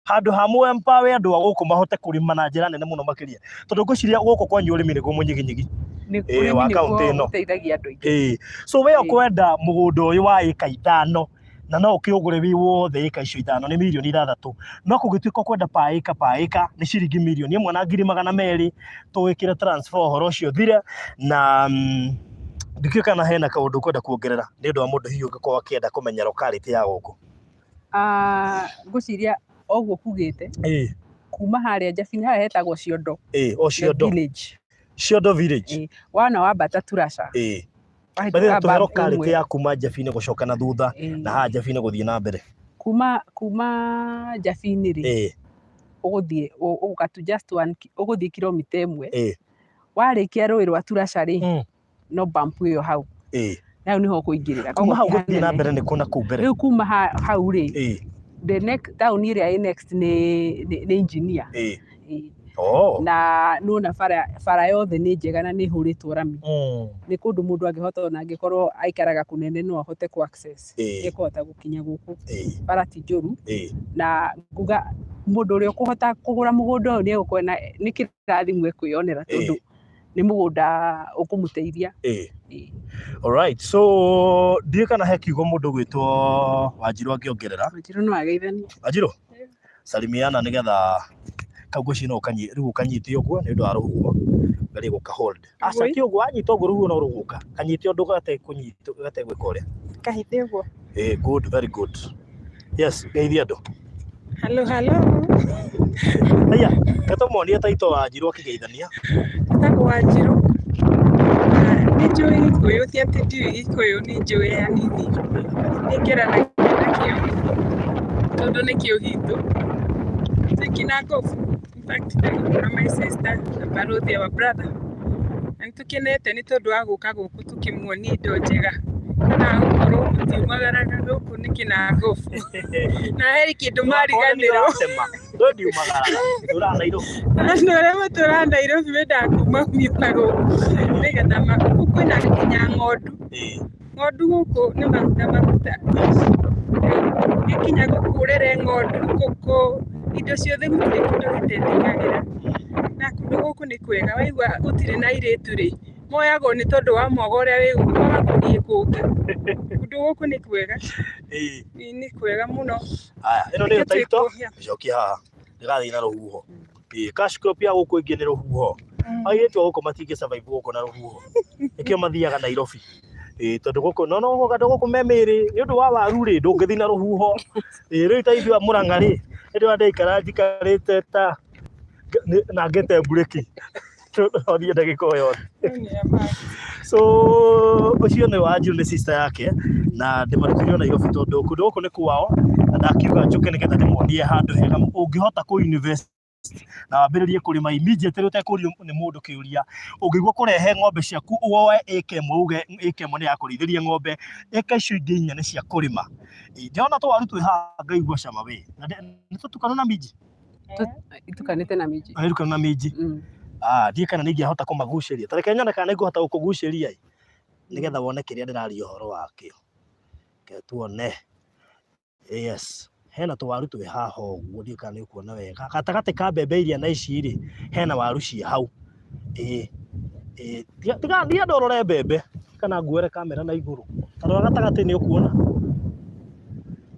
handũ ha mũ empower andũ a gũkũ mahote kũrĩma na njĩra nene mũno makĩria tondũ ngwĩciria gũkũ kwanyu ũrĩmi nĩguo mũnyiginyigi Nĩ wa ũrĩmi kaũntĩ nĩguo ĩno. ũteithagia andũ aingĩ. So we ũkwenda mũgũnda ũyũ wa ĩka ithano na no ũkĩũgũre wĩ wothe ĩka icio ithano nĩ mirioni 6 no kũngĩtuĩka ũkwenda pa ĩka pa ĩka nĩ ciringi 1,200,000 tũgĩkĩre transfer ũhoro ũcio ũthire na ndikĩũĩ kana hena kaũndũ ũkwenda kuongerera nĩ ũndũ wa mũndũ hihi ũngĩkorwo akĩenda kũmenya locality ya gũkũ. Ngwĩciria o ũguo kugĩte kuma harĩa Njabi-inĩ harĩa hetagwo Ciondo Ĩĩ, o Ciondo. Village. Ciondo Village. Ĩĩ, wona wambata Turasha. By Wahĩtũka the way, tũhe bump locality ĩmwe. ya kuma Njabi-inĩ gũcoka na thutha na haha Njabi-inĩ gũthiĩ na mbere. Kuma Njabi-inĩ rĩ, ũgũthiĩ ũgũka tu just one ũgũthiĩ kilomita 1. Warĩkia rũĩ rwa Turasha rĩ, no bump ĩyo hau. Na hau nĩho ũkũingĩrĩra. Kuma hau Koguo ti gũthiĩ na hanene. mbere nĩ kũ na kũu mbere? Rĩu kuma hau rĩ, the next taũni ĩrĩa ĩ next nĩ Engineer. Ĩĩ. Na nĩwona bara yothe nĩ njega na nĩ ĩhũrĩtwo rami. Nĩ kũndũ mũndũ angĩhota ona angĩkorwo aikaraga kũnene no ahote kũ access. Nĩ ekũhota gũkinya gũkũ. Bara ti njũru. Na nguga mũndũ ũrĩa ũkũhota kũgũra mũgũnda ũyũ nĩ egũkorwo na nĩ kĩrathimo ekwĩyonera tondũ nĩ mũgũnda ũkũmũteithia. Alright, so ndiũĩ kana he kiugo mũndũ ũgwĩtwo Wanjirũ angĩongerera. Wanjirũ no ageithanie. Wanjirũ, salimiana nĩgetha kau ngwĩciria no rĩu ũkanyite ũguo nĩ ũndũ wa rũhuho gerie gũka hold. Aca ti ũguo wanyita ũguo rũhuho no rũgũka. Kanyite ũndũ gatekũnyita gategwĩka ũrĩa. Kahite ũguo. Good, very good. Yes, geithia andũ. Hello, hello. Aya, reke tũmonie taito Wanjirũ akĩgeithania. Njĩtagwo Wanjirũ. Nĩ njũĩ Gĩkũyũ, ti atĩ ndiũĩ Gĩkũyũ, nĩ njũĩ hanini. Nĩ ngeranagia nakĩo tondũ nĩkĩo gitũ. Twĩ Kinangofu. In fact, ndĩ na my sister na Barũthi our brother. Na nĩ tũkenete nĩ tondũ wa gũka gũkũ tũkĩmuonia indo njega. Na gũkorwo mũtiumagaraga gũkũ nĩ Kinangofu. Na he kĩndũ mariganĩrwo. We ndiumagaraga, ndũraga Nairobi. Andũ arĩa matũraga Nairobi mendaga kuma na gũkũ nĩgetha gũkũ kwĩna nginya ng'ondu. Ng'ondu gũkũ nĩ maguta maguta. Ũngĩkinya gũkũ ũrere ng'ondu, ngũkũ, indo ciothe gũtirĩ kĩndũ gĩtetĩkagĩra. Na kũndũ gũkũ nĩ kwega, waigua gũtirĩ na airĩtu rĩ, moyagwo nĩ tondũ wa mwago ũrĩa wĩ gũkũ magakũriĩ kũngĩ. Kũndũ gũkũ nĩ kwega, nĩ kwega mũno. Aya, ĩno nĩyo Reke taito, twĩkwo, cokia haha, ndĩgathiĩ na rũhuho. Cash crop ya gũkũ ĩngĩ nĩ rũhuho. Airĩtu a gũkũ matingĩ survive gũkũ na rũhuho. Nĩkĩo mathiaga Nairobi. Ĩĩ tondũ gũkũ no no andũ gũkũ me mĩrĩ nĩ ũndũ wa waru rĩ ndũngĩthiĩ na rũhuho. Ĩĩ rĩu ta ithuĩ a Mũrang'a rĩ, nĩ ndĩrona ndaikara njikarĩte ta na ngĩte mburĩki no thiĩ ndagĩka o yothe. So ũcio nĩ Wanjiru nĩ sister yake na ndĩmarutĩire o Nairobi tondũ kũndũ gũkũ nĩ kwao na ndakiuga njũke nĩgetha ndĩmonie handũ hega ũngĩhota kũ invest na wambĩrĩrie kũrĩma immediately ũtekũrio nĩ mũndũ kĩũria. Ũngĩigua kũrehe ng'ombe ciaku woe ĩka ĩmwe uge ĩka ĩmwe nĩ ya kũrĩithĩria ng'ombe, ĩka icio ingĩ inya nĩ cia kũrĩma. Ndĩrona tũwaru twĩ haha ngaigua cama wĩ. Na nĩ tũtukanu na minji? Itukanĩte na minji. Nĩ tukanu na minji. Ah, ndiũĩ kana nĩ ingĩahota kũmagucĩria. Ta reke nyone kana nĩ ngũhota gũkũgucĩria ĩ, nĩgetha wone kĩrĩa ndĩraria ũhoro wakĩo. Reke tuone. Yes, hena tũwaru twĩ haha ũguo ndiũĩ kana nĩ ũkuona wega. Gatagatĩ ka mbembe iria na ici rĩ, hena waru ciĩ hau. Ĩĩ, ĩĩ, tiga ndienda ũrore mbembe kana nguoere kamera na igũrũ. Ta rora gatagatĩ nĩ ũkuona?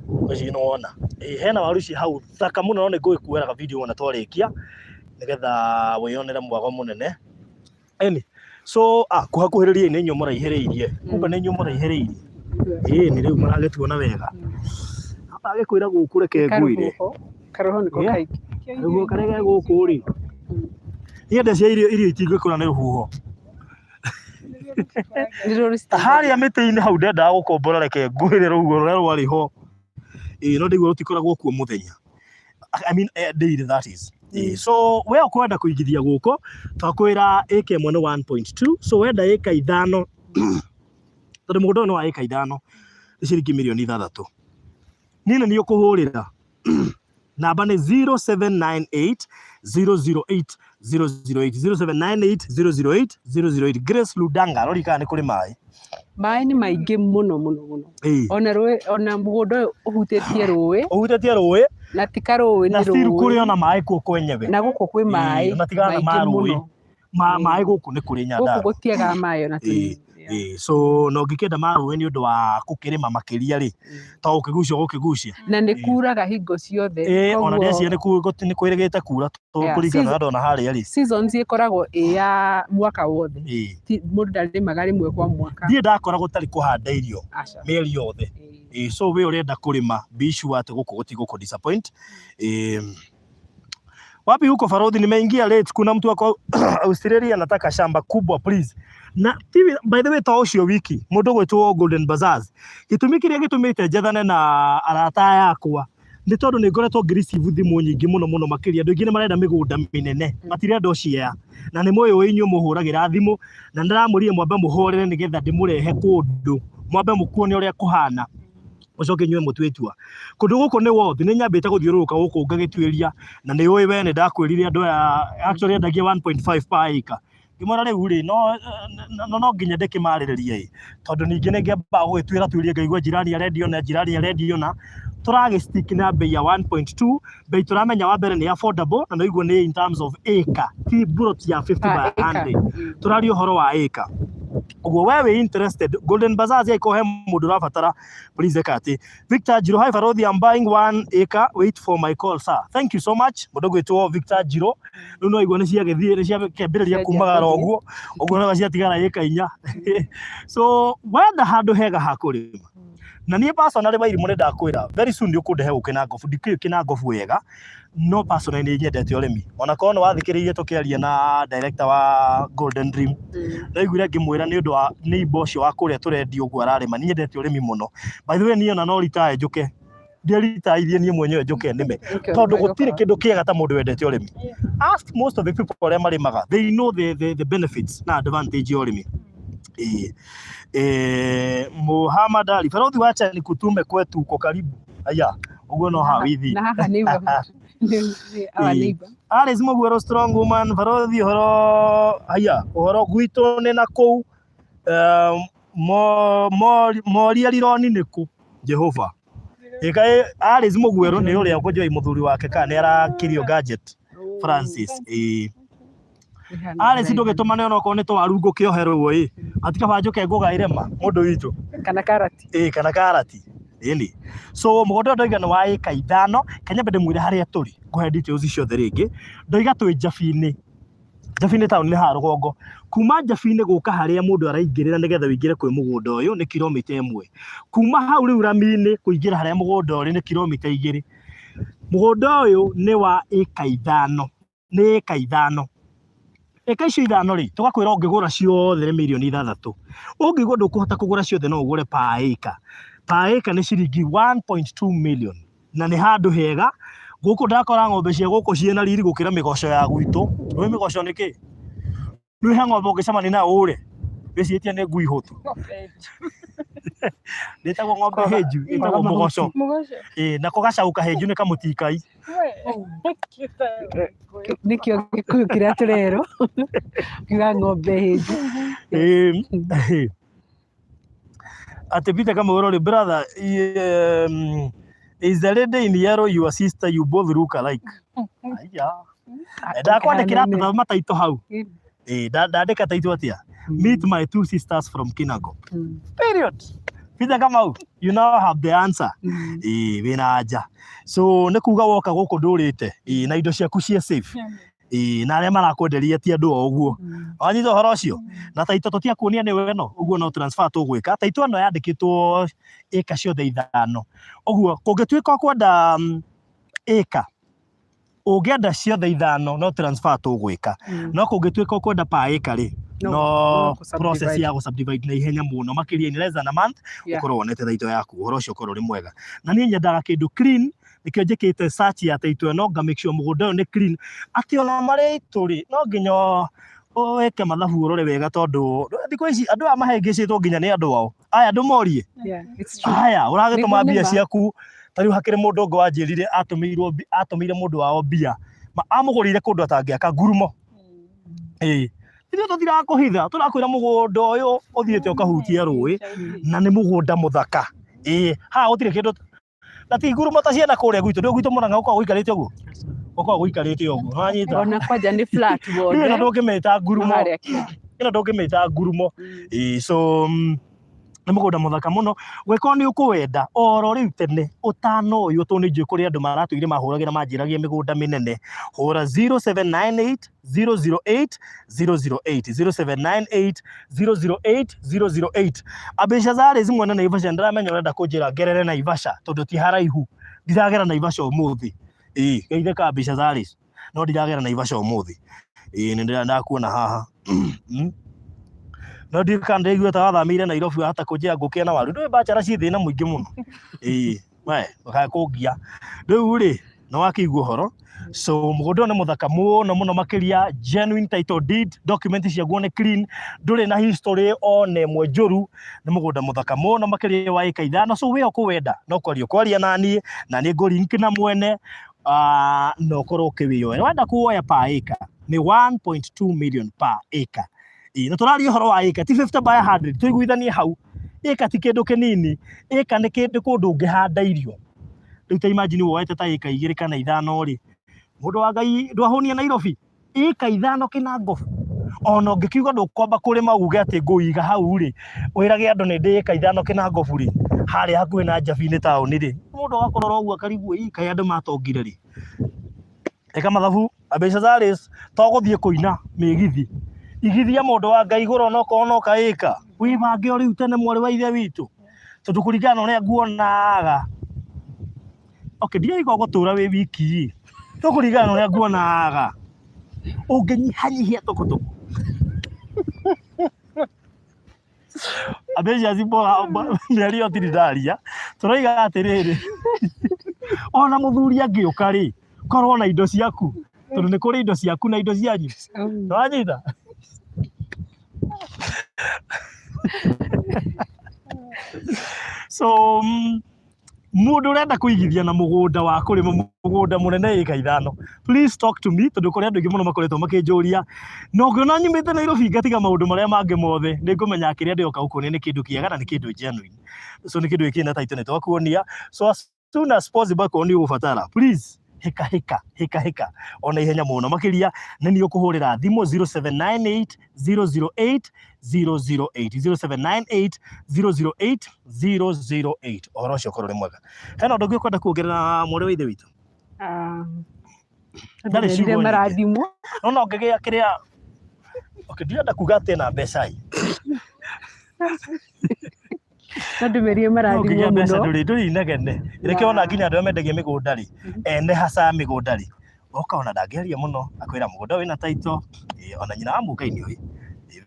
Ngwĩciria nĩ wona. Ĩĩ, hena waru ciĩ hau thaka mũno no nĩ ngũgĩkuoera ga video wona twarĩkia, nĩgetha wĩyonere mwago mũnene. Ĩni, so ah, kũhakuhĩrĩria nĩ inyuĩ mũraihĩrĩirie. Kumbe nĩ inyuĩ mũraihĩrĩirie. Ĩni rĩu mũragĩtuona wega. Agĩkwĩra gũkũ reke ngwĩre. Karũhuho nĩko kaingĩ. Karũhuho karĩa ge gũkũ rĩ. Niĩ ndecia irio irio itingĩkũra nĩ rũhuho. Harĩa mĩtĩ-inĩ hau ndendaga gũkombora reke ngwĩre rũhuho rũrĩa rwarĩ ho. Ĩĩ no ndaigua rũtikoragwo kuo mũthenya. I mean, daily that is. So we ũkwenda kũigithia gũkũ twakwĩra ĩka ĩmwe nĩ 1.2 so wenda ĩka ithano tondũ mũgũnda ũyũ nĩ wa ĩka ithano nĩ ciringi mirioni ithathatũ. Niĩ nĩ niĩ ũkũhũrĩra namba nĩ 0798 008 008 0798 008 008 Grace Ludanga rori kana nĩ kũrĩ maĩ. Maĩ nĩ maingĩ mũno mũno mũno. Ona rũĩ ona mũgũnda ũyũ ũhutĩtie rũĩ. Ũhutĩtie rũĩ. Na ti karũĩ nĩ rũĩ. Na still kũrĩ ona maĩ kuo kwenyewe. Na gũkũ kwĩ maĩ ona tigana na maingĩ marũĩ. mũno. Maĩ gũkũ nĩ kũrĩ Nyandarua. Gũkũ gũtiagaga maĩ ona tũnini. So na ũngĩkĩenda marũĩ nĩ ũndũ wa gũkĩrĩma makĩria rĩ, to gũkĩgucia ũgũkĩgucia. Na nĩ kuraga hingo ciothe. Ĩĩ ona ndeciria nĩ kwĩrĩgĩte kura kũringana na ndona harĩa rĩ. Seasons ĩkoragwo ĩ ya mwaka wothe. Mũndũ ndarĩmaga rĩmwe kwa mwaka. Ndirĩ ndakora gũtarĩ kũhande irio mĩeri yothe. So we ũrenda kũrĩma be sure atĩ gũkũ gũtigũkũ disappoint. Wapi huko Farodhi, nimeingia late. Kuna mtu wako Australia anataka shamba kubwa please. Na tivi, by the way to ucio wiki mundu gwitwo Golden Bazaars gitumi kiria gitumite njethane na arata aya akwa nĩ tondũ nĩ ngoretwo ngĩ receive thimũ nyingĩ mũno mũno makĩria andũ aingĩ nĩ marenda mĩgũnda mĩnene matirenda ũciea na nĩ mũĩ inyuĩ mũhũragĩra thimũ na nĩndĩramwĩrire mwambe mũhũrĩre nĩgetha ndĩmũrehe kũndũ mwambe mũkuone ũrĩa kũhana mũcoke inyuĩ mũtue itua. Kũndũ gũkũ nĩ worth, nĩ nyambĩte gũthiũrũrũka gũkũ ngagĩtuĩria, na nĩ ũĩ we nĩ ndakwĩrire andũ aya actually endagia 1.5 per acre. Ngĩmwĩra rĩu rĩ, no no no nginya ndĩkĩmarĩrĩrie ĩ, tondũ ningĩ nĩ ngĩambaga gũgĩtuĩra tuĩria ngaigua jirani arendia ũna, jirani arendia ũna, tũragĩ stick na mbei ya 1.2, mbei tũramenya wa mbere nĩ affordable, na nĩũraigua nĩ in terms of acre, ti plot ya 50 by 100, tũraria ũhoro wa acre. Ũguo we wĩ interested, Golden Bazaars angĩkorwo he mũndũ ũrabatara, please eka atĩ. Victor Njirũ, hi Barothi, I'm buying 1 acre, wait for my call sir. Thank you so much. Mũndũ ũgwĩtwo Victor Njirũ, rĩu no igua nĩ ciagĩthiĩ, nĩ ciakĩambĩrĩria kumagara ũguo, ũguo no ciatigara ĩka inya. So wenda handũ hega ha kũrĩma, na niĩ personally Wairimũ nĩ ndakwĩra very soon nĩ ũkũndehe gũkũ Kĩnangobu, ndikĩũĩ Kĩnangobu wega, no personally nĩ nyendete ũrĩmi. Ona korwo nĩ wathikĩrĩirie tũkĩaria na director wa Golden Dream, ndaiguire ngĩmwĩra nĩ ũndũ wa neighbor ũcio wa kũrĩa tũrendia ũguo ararĩma, nĩ nyendete ũrĩmi mũno. By the way niĩ ona no retire njũke, ndĩritaithie niĩ mwenyewe njũke nĩme, tondũ gũtirĩ kĩndũ kĩega ta mũndũ wendete ũrĩmi. Ask most of the people arĩa marĩmaga, they know the benefits na advantage ya ũrĩmi. Ĩĩ. Muhammad Ali, Barothi wacha nikutume kwetu uko karibu. Aya, ũguo no ha withi. Na haha neighbor. Our neighbor. Alice Mũguero strong woman, Barothi ũhoro haya, ũhoro gwitũ nĩ na kũu moria rironi nĩ kũ Jehova. Ĩka Alice Mũguero nĩ ũrĩa ũkũnjoi mũthuri wake kana nĩ arakirio gadget Francis. Ĩĩ. Alice ndũgĩtũmane onokorwo nĩ twaru ngũkĩoherwo ĩ. Atikaba njũke ngũgaĩre ma mũndũ witũ. Kana karati. Ĩĩ kana karati. Ĩni. So mũgũnda ũyũ ndoiga nĩ wa ĩka ithano, Kenya nyambe ndĩmwĩre harĩa tũrĩ, ngũhe details ciothe rĩngĩ. Ndoiga twĩ Njabi-inĩ. Njabi-inĩ taũni nĩ haha rũgongo. Kuma Njabi-inĩ gũka harĩa mũndũ araingĩrĩra nĩgetha ũingĩre kwĩ mũgũnda ũyũ nĩ kilomita 1. Kuma hau rĩu rami-inĩ kũingĩra harĩa mũgũnda ũrĩ nĩ kilomita 2. Mũgũnda ũyũ nĩ wa ĩka 5, nĩ ĩka 5. Ĩka icio 5 rĩ, tũgakwĩra ũngĩgũra ciothe nĩ mirioni 6. Ũngĩigua ndũkũhota kũgũra ciothe no ũgũre per acre. Per acre nĩ ciringi 1.2 million. Na nĩ handũ hega, gũkũ ndakora ng'ombe cia gũkũ ciĩna riri gũkĩra mĩgoco ya gwitũ. Ũĩ mĩgoco nĩ kĩ? Nĩ he ng'ombe ũngĩcemania nayo ũre, wĩciĩtie nĩ ngui hũtu. Ndĩtagwo ng'ombe hĩnju, ĩtagwo mũgoco. Ĩĩ, nako gacaũ kahĩnju nĩ kamũtikai. Nĩkĩo Gĩkũyũ kĩrĩa tũrerwo, kiuga ng'ombe hĩnju. Ĩĩ. Atĩ Peter Kamau rĩ, brother, is the lady in yellow your sister? You both look alike. Aya. Ndakwandĩkĩra thoma taito hau. Ĩĩ, ndandĩka taito atĩa? Meet my two sisters from Kinango. Period. Peter Kamau, you now have the answer. Ĩĩ, wĩna anja. So nĩ kuga woka gũkũ ndũrĩte. Ĩĩ, na indo ciaku ciĩ safe. Ĩĩ, na arĩa marakwenderia ti andũ o ũguo. Wanyita ũhoro ũcio? Na taito tũtiakuonia nĩwe ĩno, ũguo no transfer tũgwĩka. Taito ĩno yandĩkĩtwo ĩka ciothe 5. Ũguo kũngĩtuĩka ũkwenda ĩka, ũngĩenda ciothe 5 no transfer tũgwĩka. No kũngĩtuĩka ũkwenda per acre rĩ, no process ya gũ subdivide na ihenya mũno makĩria in less than a month ũkorwo wonete taito yaku, ũhoro ũcio ũkorwo ũrĩ mwega. Na niĩ nyendaga kĩndũ clean, nĩkĩo njĩkĩte search ya taito ĩno nga make sure mũgũnda ũyũ nĩ clean, atĩ ona marĩa itũrĩ no nginya wĩke mathabu ũrore wega, tondũ thikũ ici andũ aya mahĩngĩcĩtwo nginya nĩ andũ ao aya ndũmorie. Aya ũragĩtũma mbia ciaku. Ta rĩu hakĩrĩ mũndũ ũngĩ wanjĩrire atũmĩirwo, atũmĩire mũndũ wao mbia, amũgũrĩire kũndũ atangĩaka ngurumo. Ĩĩ, ithuĩ tũtirakũhitha, tũrakwĩra mũgũnda ũyũ ũthiĩte ũkahutia rũĩ na nĩ mũgũnda mũthaka. Ĩĩ, haha gũtirĩ kĩndũ na ti ngurumo ta ciana kũrĩa gwitũ. Ndũ gwitũ Mũrang'a gũkoragwo gũikarĩte ũguo, gũkoragwo gũikarĩte ũguo, nĩwanyita? Ona kwanja nĩ flat wothe. Ĩno ndũngĩmĩta ngurumo, ĩno ndũngĩmĩta ngurumo. Ĩĩ, so nĩ mũgũnda mũthaka mũno. Gwĩkorwo nĩ ũkũwenda oro rĩu tene ũtanoywo, tondũ nĩ njũĩ kũrĩ andũ maratũire mahũragĩra manjĩragia mĩgũnda mĩnene. Hũra 0798 008 008, 0798 008 008. Ambĩca Zaris mwene Naivasha, ndĩramenya ũrenda kũnjĩra ngerere Naivasha tondũ ti haraihu. Ndiragera Naivasha ũmũthĩ. Ĩĩ, geithĩka Ambĩca Zaris, no ndiragera Naivasha ũmũthĩ. Ĩĩ, nĩ ndakuona haha. No ndiũĩ kana ndĩraigua ta wathamĩire Nairobi, wahota kũnjĩra ngũkĩe na waru. Ndũĩ bachelor ciĩ thĩna mũingĩ mũno. Ĩĩ, we ndũkae kũngia rĩu rĩ, nĩ wakĩigua ũhoro. So mũgũnda ũyũ nĩ mũthaka mũno mũno makĩria, genuine title deed, document ciaguo nĩ clean, ndũrĩ na history ona ĩmwe njũru. Nĩ mũgũnda mũthaka mũno makĩria wa ĩka 5. So we ũkũwenda no kwaria ũkwaria naniĩ, na niĩ ngũ link na mwene na ũkorwo ũkĩwĩyoera. Wenda kuoya per acre nĩ 1.2 million per acre. Ĩĩ, na tũraria ũhoro wa ĩka ti 50 by 100, tũiguithanie hau. Ĩka ti kĩndũ kĩnini, ĩka nĩ kĩndũ kũndũ ũngĩhanda irio. Rĩu ta imagine woete ta ĩka 2 kana 5 rĩ, mũndũ wa Ngai ndwahũnia Nairobi, ĩka 5 Kĩnangobu. Ona ũngĩkiuga ndũkwamba kũrĩma uge atĩ ngũiga hau rĩ, wĩrage andũ nĩ ndĩ ĩka 5 Kĩnangobu rĩ, harĩa hakuhĩ na Njabi-inĩ taũni rĩ, mũndũ agakũrora ũguo akarigwo, ĩ kaĩ andũ matongire rĩ. Ĩka mathabu mbeca za race to gũthiĩ kũina mĩgithi, igithia mũndũ wa Ngai igũrũ onokorwo no kaĩka, wĩbange o rĩu tene mwarĩ wa ithe witũ, tondũ kũringana na ũrĩa nguonaga, okay, ndiraigua gũtũra wĩ wiki, no kũringana na ũrĩa nguonaga ũngĩnyihanyihia tũkũtũkũ Ambĩcia Zipporah mĩario ĩyo tiri ndaria, tũroiga atĩrĩrĩ, ona mũthuri angĩũka rĩ, korwo na indo ciaku, tondũ nĩ kũrĩ indo ciaku na indo cianyu. Nĩwanyita? So mũndũ ũrenda kũigithia na mũgũnda wa kũrĩma, mũgũnda mũnene ĩka 5, please talk to me, tondũ kũrĩ andũ aingĩ mũno makoretwo makĩnjũria. Na ũngĩona nyumĩte Nairobi ngatiga maũndũ marĩa mangĩ mothe, nĩ ngũmenya kĩrĩa ndĩroka gũkuonia nĩ kĩndũ kĩega na nĩ kĩndũ genuine. So nĩ kĩndũ gĩkĩ na title nĩ twakuonia. So as soon as possible, akorwo nĩ ũgũbatara, please hĩka hĩka hĩka hĩka ona ihenya mũno makĩria. Nĩ niĩ ũkũhũrĩra thimũ 0798 008 008, 0798 008 008. Ũhoro ũcio ũkorwo ũrĩ mwega. Hena ũndũ ũngĩ ũkwenda kuongerera, mwarĩ wa ithe witũ? Ndarĩ Ndĩmerire ciugo nyingĩ. Marathimwo. No no ngĩgĩa kĩrĩa Okay, ndirenda kuga atĩ ena mbeca ĩ. No ndĩmerie No marathimwo ũngĩgĩa mbeca mũno. ndũrĩ inegene. Reke ona nginya andũ arĩa mendagia mĩgũnda rĩ, ene haca a mĩgũnda rĩ, oka ona ndangĩaria mũno, akwĩra mũgũnda wĩna title, ona nyina wa Mũngai nĩoĩ,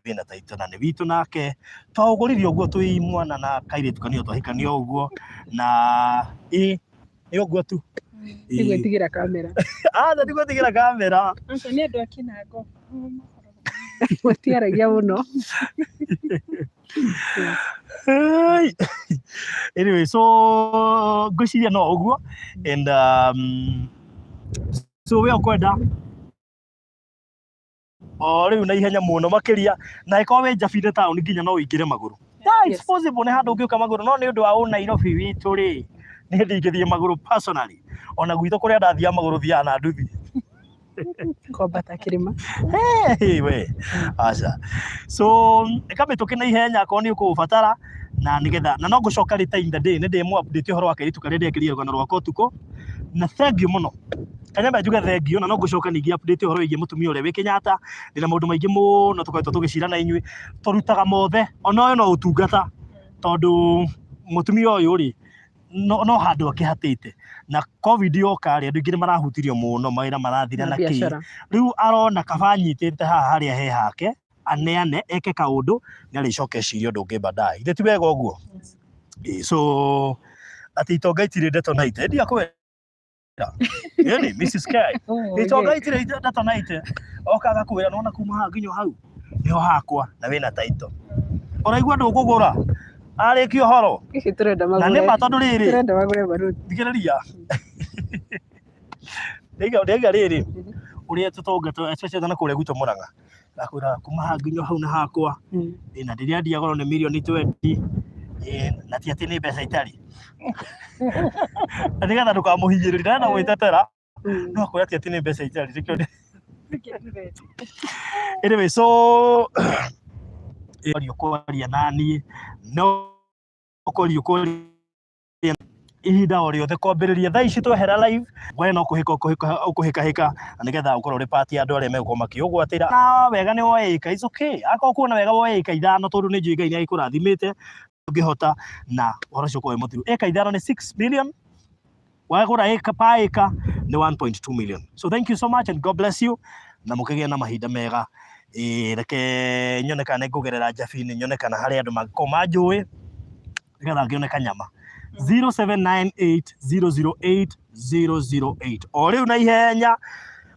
wĩna title na nĩ witũ nake. Twaũgũrire ũguo twĩ mwana na kairĩtu kanini twahikania o ũguo, na ĩ nĩ ũguo tu. Nĩ gwĩtigĩra kamera. Aca ti gwĩtigĩra kamera. Aca nĩ andũ a Kĩnango. Matiaragia mũno. Hey. Anyway, so ngwĩciria no ũguo and so we ũkwenda o rĩu na ihenya mũno makĩria na ĩkorwo wĩ Njabire town nginya no ũingĩre magũrũ. Yeah, it's Yes. possible nĩ handũ ũngĩũka magũrũ no nĩ ũndũ wa ũ Nairobi witũ rĩ niĩ ndingĩthiĩ magũrũ personally ona gwitũ kũrĩa ndathiaga magũrũ thiaga na nduthi. Kwambata kĩrĩma. Hey, we aca so ĩka mĩtũkĩ na ihenya akorwo nĩ ũkũũbatara na nĩgetha na no ngũcoka later in the day nĩ ndĩmũ update ũhoro wa kairĩtu karĩa ndekĩrire rũgano rwakwa ũtukũ na thank you mũno kanyamba njuge thank you na no ngũcoka ningĩ update ũhoro wĩgiĩ mũtumia ũrĩa wĩ Kenyatta ndĩna maũndũ maingĩ mũno tũkoretwo tũgĩcira na inyuĩ tũrutaga mothe ona ũyũ no ũtungata tondũ mũtumia ũyũ rĩ no handũ akĩhatĩte na covid yoka rĩ andũ aingĩ nĩ marahutirio mũno mawĩra marathira Na na kĩ biacara. rĩu arona kaba anyitĩte haha harĩa he hake aneane eke kaũndũ nĩ arĩcoka ecirie ũndũ ũngĩ baadaye ithe ti wega ũguo? Ĩ, so atĩ itonga itirĩ ndeto na ite ndiakwĩra ĩni Mrs. K itonga itirĩ ndeto na ite oka agakwĩra nona kuma haha nginya hau niho hakwa na wĩna title ũraigua ndũkũgũra arĩkia ũhoro Gĩkĩ tũrenda na nĩ magũre. ma tondũ rĩrĩ Tũrenda magũre baruti. thikĩrĩria ndaiga rĩrĩ ũrĩa tũtonga especially na kũrĩa gwitũ Mũrang'a akwĩra kuma haha nginya hau na hakwa ĩ, na ndĩrendia goro nĩ mirioni 20 ĩ, na ti atĩ nĩ mbeca itarĩ na nĩgetha ndũkamũhinyĩrĩrie ndarenda gwĩtetera no akwĩra ti atĩ nĩ mbeca itarĩ nĩkĩo anyway so ĩ, kwaria naniĩ no kwaria kwaria ihinda o rĩothe kwambĩrĩria thaa ici twehera live we no kũhĩka ũkũhĩkahĩka na nĩgetha ũkorwo ũrĩ part ya andũ arĩa megũkorwo makĩũgwatĩra na wega nĩ woe ĩka it's okay akorwo kuona wega woe ĩka 5 tondũ nĩ njũĩ Ngai nĩ agĩkũrathimĩte ũngĩhota na ũhoro ũcio ũkorwo wĩ mũthiru ĩka 5 nĩ 6 million wagũra ĩka pa ĩka nĩ 1.2 million so thank you so much and God bless you na mũkĩgĩe na mahinda mega. Ĩ, reke nyone kana nĩ ngũgerera Njabi-inĩ nyone kana harĩ andũ mangĩkorwo manjũĩ nĩgetha ngĩone kanyama 0798008008 o rĩu na ihenya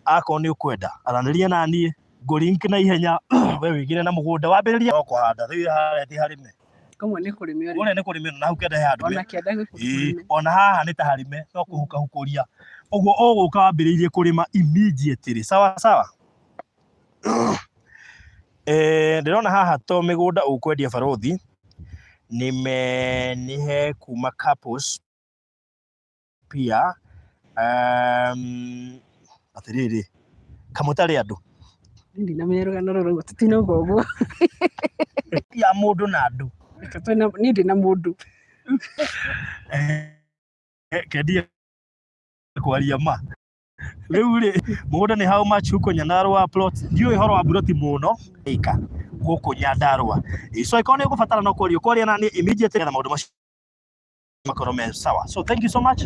akorwo nĩ ũkwenda aranĩria na niĩ ngũ-link na ihenya we wĩigĩre na mũgũnda wambĩrĩrie no kũhanda rĩu harĩa ti harĩme Kũmwe nĩ kũrĩme kũrĩa nĩ kũrĩme na hau kĩanda he handũ Ona kĩanda gwĩ kũndũ Ĩĩ, kũrĩme. ona haha nĩ ta harĩme no kũhukahukũria ũguo ũgũka wambĩrĩirie kũrĩma immediately sawa sawa. Ndĩrona haha to mĩgũnda ũkwendia barothi nĩ he kuma couples pia atĩrĩrĩ kamũtarĩ andũ Ndinamenya rũgano rũrũ tũtinauga ũguo. Ya mũndũ na andũ. Reke niĩ ndĩna mũndũ. Kendia kwaria ma rĩu rĩ mũgũnda nĩ how much huko Nyandarua plot ndiũĩ ũhoro wa mburoti mũno ĩka gũkũ Nyandarua. Ĩ, so ĩkorwo nĩ ũgũbatara no kwaria kwaria na niĩ immediately na maũndũ macio makorwo me sawa so thank you so much.